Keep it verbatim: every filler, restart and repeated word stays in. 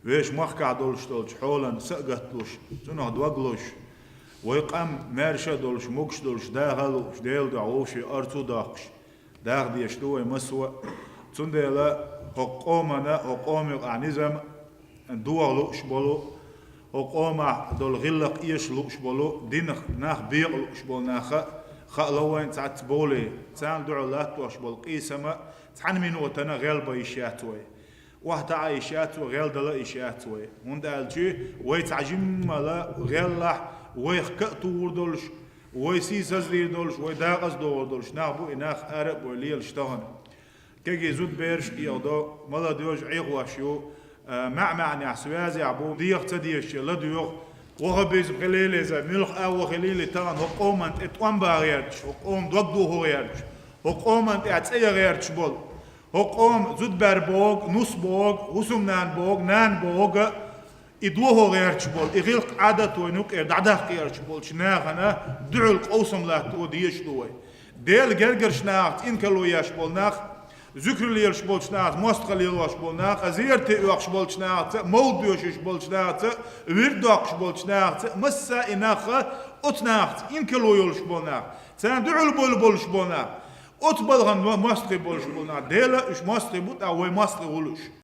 Вешан махкахь долуш долчу хьолан са а гатдалуш, цунах дог лозуш, вай къам маьрша а долуш, могуш а долуш, даха а лууш, Делан дуьхьа вовшийн орцо а доккхуш, даха дезаш ду вай массо а. Цундела хӀокху къомана, хӀокху къоман юкъахь низам доха лууш болу, хӀокху къомахь долу гӀиллакх эша лууш болу, динах нах бекъа лууш болу нах а хаало вайна цхьацца бовлий, царна дуьхьал латтош болу къийсам а цхьана минотана гӀелбан йиш яц вай. ОхьатаӀа йиш яц вай, гӀелдала йиш яц вай. ХӀунда аьлча вай цхьа жиммала гӀеллахь, вайх ка а тухур долуш, вай сийсаздийр долуш, вай дакъаздохур долуш нах бу и нах ара а бой лелаш тахана. Кегий зудабераш а кхиадо, молодёжь Ӏехош ю, а, маьӀ-маьӀнехь связехь бу, деха ца дезачу ладоьгӀу, ваха безам хилийла иза, муьлха а ваха хилийла тахана хӀокху къоман тӀе тӀом бан гӀерташ, хӀокху къоман дог дохо гӀерташ, хӀокху къоман тӀехь цӀе ян гӀерташ болу. ХӀокху къоман зудабер боху, нус боху, хӀусамнана боху, нана боху, и дохо гӀерташ болу, и гӀиллакх-Ӏадат вайна юкъера дӀадаккха гӀерташ болчу нахана дуьхьал къовсам латто дезаш ду вай. Делан гергарчу нахаца инкарло еш болу нах, зуькар лелаш болчу нахаца, мостагӀа лелош болу нах, а зерате оьхуш болчу нахаца, мовлид доьшуш болчу нахаца, вирд доккхуш болчу нахаца, масса а и нах а оцу нахаца инкарло йолуш болу нах, царна дуьхьал бовла болуш болу нах, оцу балхана мо-, мостагӀий болуш болу нах. Делан уьш мостагӀий бу, тӀаккха вай мостагӀий ву уьш.